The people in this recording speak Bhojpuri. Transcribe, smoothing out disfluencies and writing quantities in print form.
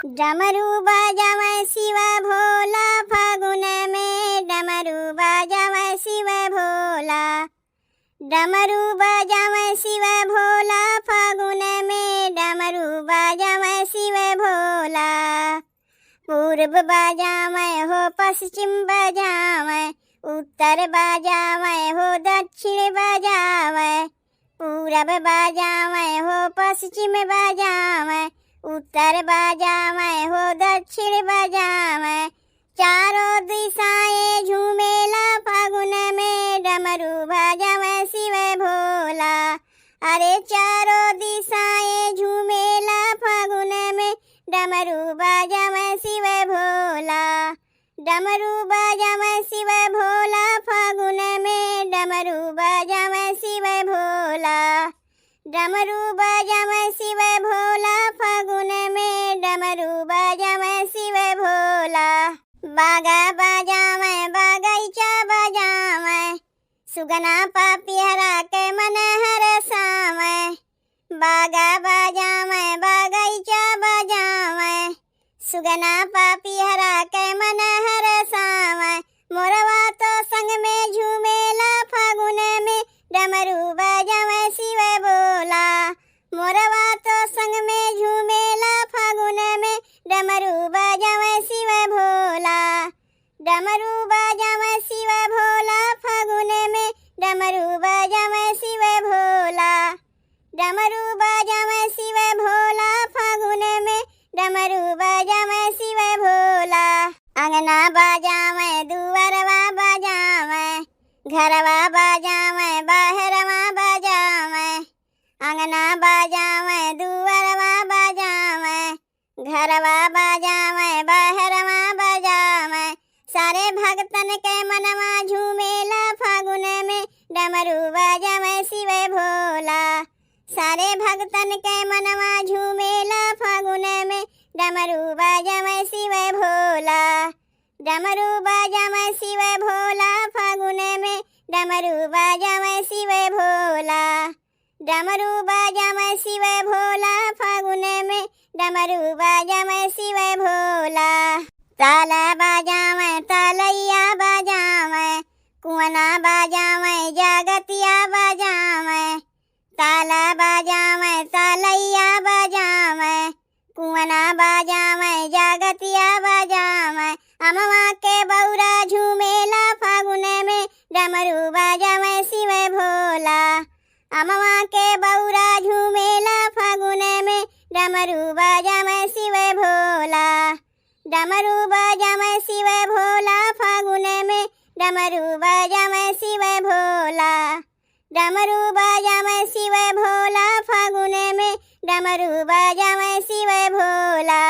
डमरू बजावे शिव भोला फागुन में, डमरू बजावे शिव भोला। डमरू बजावे शिव भोला फागुन में, डमरू बजावे शिव भोला। पूर्व बजावे हो पश्चिम बजावे, उत्तर बजावे हो दक्षिण बजावे। पूरब बजावे हो पश्चिम बजावे, उत्तर बजावे हो दक्षिण बजावे। चारों दिशाएं झूमेला फागुन में, डमरू बजावे शिव भोला। अरे चारों दिशाएं झूमेला फागुन में, डमरू बजावे शिव भोला। डमरू बजावे शिव भोला फागुन में, डमरू बजावे शिव भोला। डमरू बजावे शिव भोला फागुन में, डमरू बजावे शिव भोला। बागा बजावे बगीचा बजावे, सुगना पपिहरा के मन हरसावे। बागा बजावे बगीचा बजावे, सुगना पपिहरा के मन हरसावे। मोरवा तो संग में झूमेला फागुन में, डमरू बजावे शिव बोला। मोरवा तो संग में झूमेला फागुन में, डमरू बजावे शिव भोला। डमरू बजावे शिव भोला फागुन में, डमरू बजावे शिव भोला। डमरू बजावे शिव भोला फागुन में, डमरू बजावे शिव भोला। अंगना बजावे दुआरवा बजावे, घरवा बजावे बाहरवा बजावे। अंगना बजावे दुआरवा बजावे, घरवा बजावे बाहरवा बजावे। सारे भक्तन के मनवा झूमेला फागुन में, डमरू बजावे शिव भोला। सारे भक्तन के मनवा झूमेला फागुन में, डमरू बजावे शिव भोला। डमरू बजावे शिव भोला फागुन में, डमरू बजावे शिव भोला। डमरू बजावे शिव भोला फागुन में, डमरू बजावे शिव भोला। ताला बजावे तलैया बजावे, कुआना बजावे जगतिया बजावे। ताला बजावे तलैया बजावे, कुआना बजावे जगतिया बजावे। अमवा के बौरा झूमेला फागुन में, डमरू बजावे शिव भोला। अमवा के बौरा झूमेला फागुन में, डमरू बजावे शिव भोला। डमरू बजावे शिव भोला फागुन में, डमरू बजावे शिव भोला। डमरू बजावे शिव भोला फागुन में, डमरू बजावे शिव भोला।